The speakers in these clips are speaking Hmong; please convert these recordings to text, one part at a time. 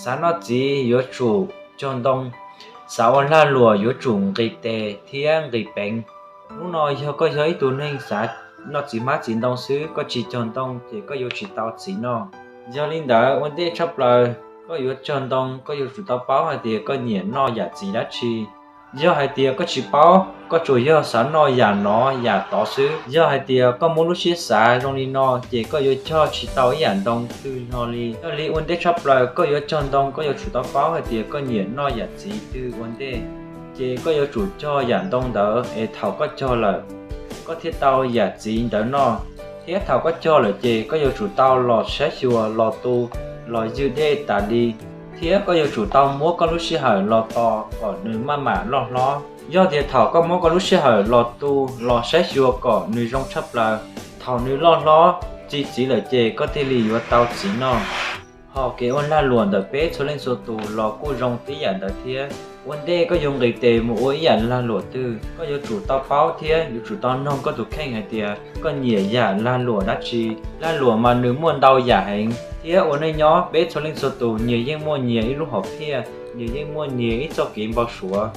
Xav noj txiv yuav tsum cog ntoo, xav ua lag luam yuav tsum nqis tes thiab nqis peev. Hnub no yog koj yog ib tug neeg xav noj txiv hmab txiv ntoo xwb, koj tsis cog ntoo ces koj yuav tsis tau txiv noj. Yog li ntawd ua ntej tshaj plaws koj yuav cog ntoo, koj yuav tsum tau paub hais tias koj nyiam noj yam txiv dab tsi. Yog hais tias koj tsis paub, koj tsuas yog xav noj yam nov yam tod xwb, yog hais tias koj muab lub siab xav zoo li no ces koj yuav cog tsis tau ib yam ntoo twg no li. Yog li ua ntej tshaj plaws koj yuav cog ntoo, koj yuav tsum tau paub hais tias koj nyiam noj yam txiv twg ua ntej, ces koj yuav tsum cog yam ntoo ntawd es thaum koj cog lawm, koj thiaj tau yam txiv ntawd noj. Thiab thaum koj cog lawm ces koj yuav tsum tau los saib xyuas, los tu, los ywg dej tas li, thiab koj yuav tsum tau muab koj lub sij hawm los tos kom nws maj mam loj hlob. Yog tias thaum koj muab koj lub sij hawm los tu, los saib xyuas kom nws zoo tshaj plaws, thaum nws loj hlob txi txiv lawm ces koj thiaj li yuav tau txiv noj. Ho kev ua lag luam ntawm peb txhua leej txhua tus los kuj zoo tib yam ntawd thiab. Ua ntej koj yuav nqis tes mus ua ib yam lag luam twg, koj yuav tsum tau paub thiab yuav tsum tau noog koj tus kheej hais tias koj nyiam yam lag luam dab tsi. Lag luam mas nws muaj ntau yam heev, thiab ua neej nyob peb txhua leej txhua tus nyias yeej muaj nyias ib lub hom phiaj, nyias yeej muaj nyias ib txoj kev npau suav.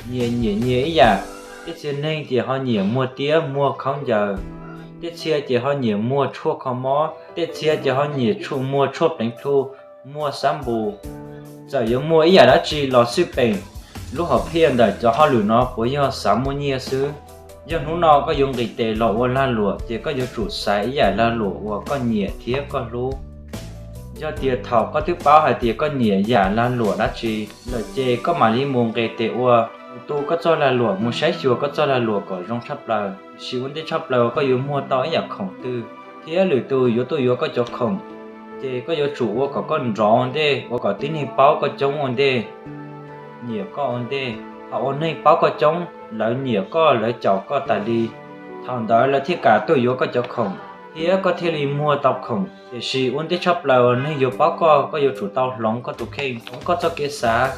Nyias nyiam nyias ib yam. Tej txhia neeg ces ho nyiam muag tiab muag khaub ncaws, tej txhia ces ho nyiam muag tshuaj kho mob, tej txhia ces ho nyiam tshuaj, muag tshuaj pleev plhu, muag xab npus. Txawm yuav muag ib yam dab tsi los xij peem, lub hom phiaj ntawm cov hauj lwm no puav yog xav muaj nyiaj xwb. Yog hnub no koj yuav nqis tes los ua lag luam ces koj yuav tsum xaiv ib yam lag luam uas koj nyiam thiab koj hlub. Yog tias thaum koj twb paub hais tias koj nyiam yam lag luam dab tsi lawm ces koj mam li mus nqis tes ua, mus tu koj txoj lag luam, mus saib xyuas koj txoj lag luam kom zoo tshaj plaws. Tiam sis ua ntej tshaj plaws koj yuav muag tau ib yam khoom twg thiab lwm tus yuav tuaj yuav koj cov khoom, ces koj yuav tsum ua kom koj nrov ua ntej, ua kom tib neeg paub koj coob ua ntej, nyiam koj ua ntej. Thaum ua neeg paub koj coob, lawv nyiam koj, lawv caum koj tas li, thaum ntawd lawv thiaj kam tuaj yuav koj cov khoom, thiab koj thiaj li muag tau khoom. Tiam sis ua ntej tshaj plaws neeg yuav paub koj, koj yuav tsum tau hloov koj tus kheej, hloov koj txoj kev xav,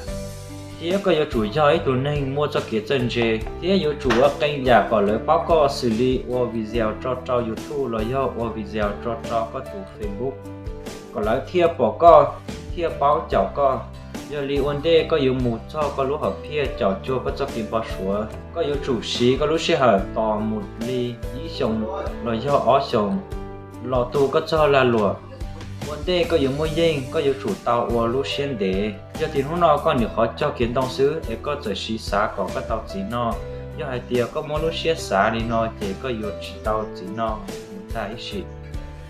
thiab koj yuav tsum yog ib tug neeg muaj txoj kev txawj ntse, thiab yuav tsum ua qee yam kom lawv paub koj, xws li ua video tso rau YouTube los yog ua video tso rau koj tus Facebook, kom lawv thiaj pom koj, thiaj paub caum koj. Yog li ua ntej koj yuav mus txog koj lub hom phiaj caum cuag koj txoj kev npau suav, koj yuav tsum siv koj lub sij hawm tos mus li ib xyoos los yog ob xyoos los tu koj txoj lag luam. Ua ntej koj yuav muaj yeej, koj yuav tsum tau ua lub siab ntev. Yog tias hnub no koj nyuam qhuav cog kiag ntoo xwb es koj txawm siv xav kom koj tau txiv noj, yog hais tias koj muab lub siab xav li no ces koj yuav tsis tau txiv noj mus tag ib sim.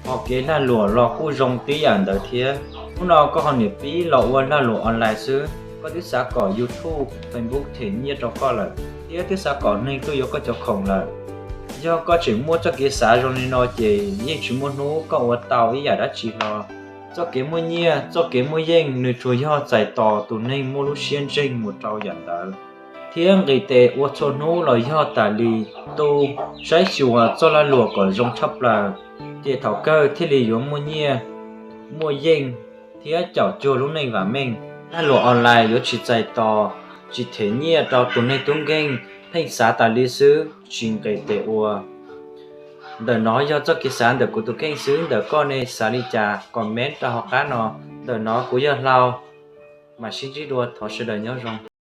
Ho kev lag luam los kuj zoo tib yam ntawd thiab. Hnub no koj ho niam pib los ua lag luam online xwb, koj twb xav kom YouTube, Facebook them nyiaj rau koj lawm, thiab twb xav kom neeg tuaj yuav koj cov khoom lawm. Yog koj tseem muaj txoj kev xav zoo li no ces yeej tsis muaj hnub koj ua tau ib yam dab tsi hlo. Txoj kev muaj nyiaj, txoj kev muaj yeej nws tsuas yog txais tos tus neeg muaj lub siab ntseeg mus rau yam ntawd, thiab nqis tes ua txhua hnub los yog tas li, tu, saib xyuas txoj lag luam kom zoo tshaj plaws, ces thaum kawg thiaj li yuav muaj nyiaj, muaj yeej, thiab caum cuag lub neej vam meej. Lag luam online yuav tsis txais tos, tsis them nyiaj rau tus neeg tub nkeeg, pheej xav tas li xwb tsis nqis tes ua. Ntawm no yog txoj kev xav ntawm kuv tus kheej xwb, ntawm koj ne xav li cas comment rau hauv qab no. Ntawm no kuv yog Hlau, mam sib ntsib dua, thov sawv daws nyob zoo.